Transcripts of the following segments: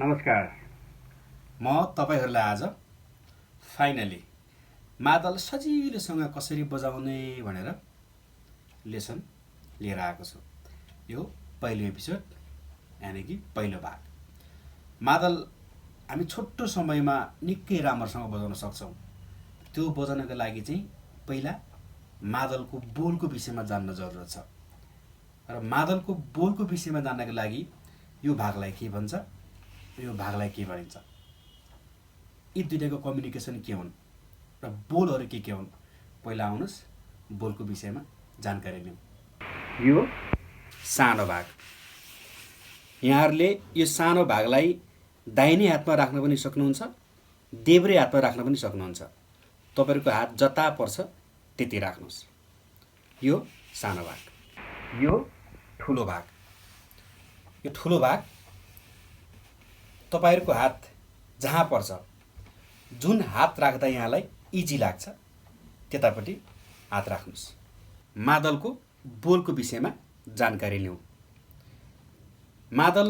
नमस्कार। म तपाईहरुलाई आज फाइनली मादल सजिलोसँग कसरी बजाउने भनेर लेसन लिएर आएको छु। यो पहिलो एपिसोड यानि कि पहिलो भाग। मादल हामी छोटो समयमा निकै राम्रोसँग बजाउन सक्छौं। त्यो बजाउनको लागि चाहिँ पहिला मादलको बोलको विषयमा जान्न जरुरत छ। र मादलको बोलको विषयमा जान्नको लागि यो भागलाई के भन्छ, यो भागलाई के भनिन्छ, यी दुईटाको कम्युनिकेसन के हुन् र बोलहरु के हुन्, पहिला आउनुस् बोलको विषयमा जानकारी लिउँ। यो सानो भाग। यहाँहरुले यो सानो भागलाई दाहिने हातमा राख्न पनि सक्नुहुन्छ, देब्रे हातमा राख्न पनि सक्नुहुन्छ। तपाईहरुको हात जता पर्छ त्यति राख्नुस्। यो सानो भाग। यो ठुलो भाग। यो ठुलो भाग तपाईहरुको हात जहाँ पर्छ, जुन हात राख्दा यहाँलाई इजी लाग्छ त्यतापट्टि हात राख्नुस्। मादलको बोलको विषयमा जानकारी लिउँ। मादल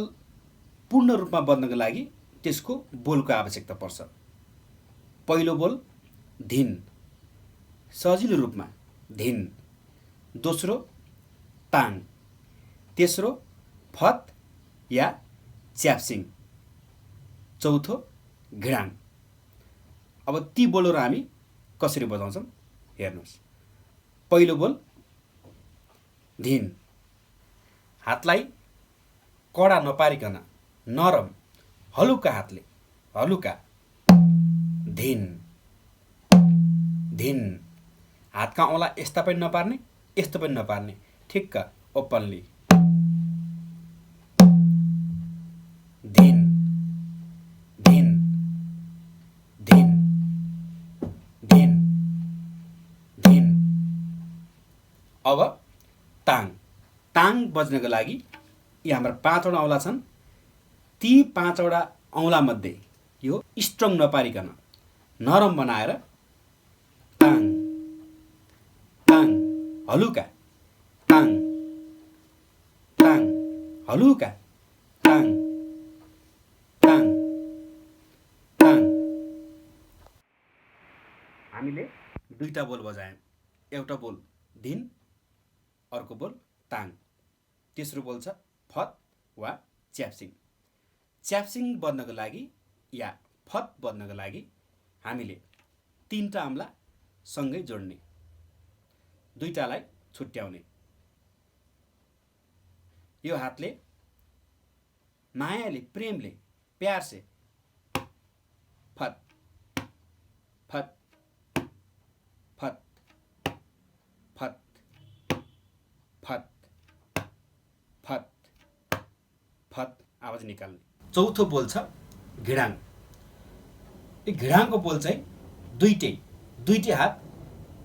पूर्ण रूपमा बज्नको लागि त्यसको बोलको आवश्यकता पर्छ। पहिलो बोल धिन, सजिलो रूपमा धिन। दोस्रो ताङ, तेस्रो फत या च्याप्सिङ, चौथो घिडाङ। अब ती बोलहरु हामी कसरी बजाउँछौं हेर्नुस्। पहिलो बोल धिन। हातलाई कडा नपारिकन नरम हलुका हातले, हलुका धिन धिन। हातका औँला यस्ता पनि नपार्ने, यस्तो पनि नपार्ने, ठिक्क ओपनली धिन धिन धिन धिन धिन। अब ताङ। ताङ बज्नको लागि यी हाम्रा 5 वटा औँला छन्। ती 5 वटा औँला मध्ये यो स्ट्रङ नपारिकन नरम बनाएर ताङ ताङ हलुका ताङ ताङ हलुका ताङ ताङ ताङ। हामीले दुईटा बोल बजायौं। एउटा बोल धिन, अर्को बोल ताङ। तेस्रो बोल छ फत वा च्याप्सिङ। च्याप्सिङ बज्नको लागि या फत बज्नको लागि हामीले 3टा औँला सँगै जोड्ने, दुईटालाई छुट्याउने। यो हातले मायाले, प्रेमले, प्यार से फत फत फत फत फत फत फत आवाज निकाल्ने। चौथो बोल छ घिडाङ। यो घिडाङको बोल चाहिँ दुईटै हात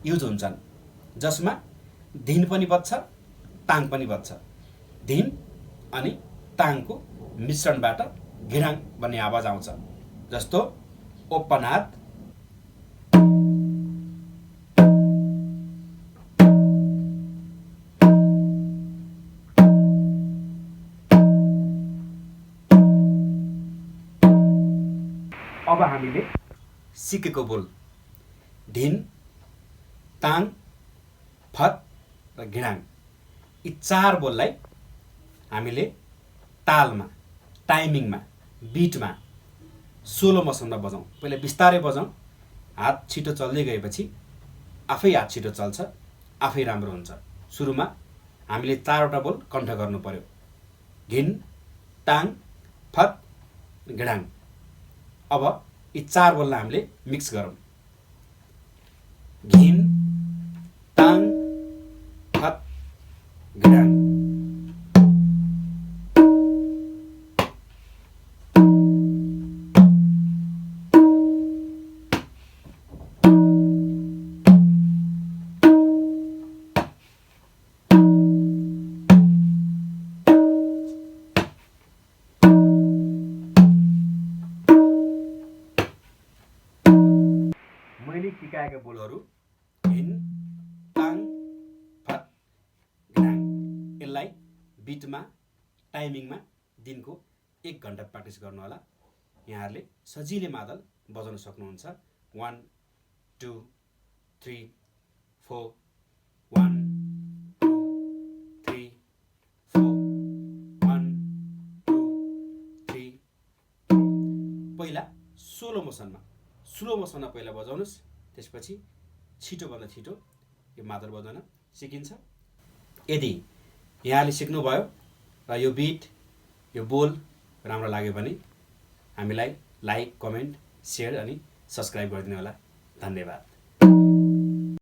युज हुन्छन्, जसमा धिन पनि बज्छ, ताङ पनि बज्छ। धिन अनि ताङको मिश्रणबाट घिडाङ भन्ने आवाज आउँछ। जस्तो ओपन हात, अब हामीले सिकेको बोल धिन, ताङ, फत र घिडाङ, यी 4 बोललाई हामीले तालमा, टाइमिङमा, बिटमा सोलो मोसनमा बजाउँ। पहिला बिस्तारै बजाउँ। हात छिटो चल्दै गएपछि आफै हात छिटो चल्छ, आफै राम्रो हुन्छ। सुरुमा हामीले 4 वटा बोल कण्ठ गर्नु पर्यो। धिन, ताङ, फत, घिडाङ। अब यी 4 बोललाई हामीले मिक्स गरौँ। धिन, ताङ, फत, घिडाङ। मैले सिकाएका बोलहरु धिन, ताङ, फत, घिडाङ। यसलाई बिटमा, टाइमिङमा दिनको 1 घन्टा प्र्याक्टिस गर्नुहोला। यहाँहरूले सजिलै मादल बजाउन सक्नुहुन्छ। 1 2 3 4 1 2 3 4 1 2 3 4। पहिला स्लो मोसनमा पहिला बजाउनुहोस्, त्यसपछि छिटोभन्दा छिटो यो मादल बजाउन सिकिन्छ। यदि यहाँले सिक्नुभयो र यो बिट यो बोल राम्रो लाग्यो भने हामीलाई लाइक, कमेन्ट, सेयर अनि सब्सक्राइब गरिदिनु होला। धन्यवाद।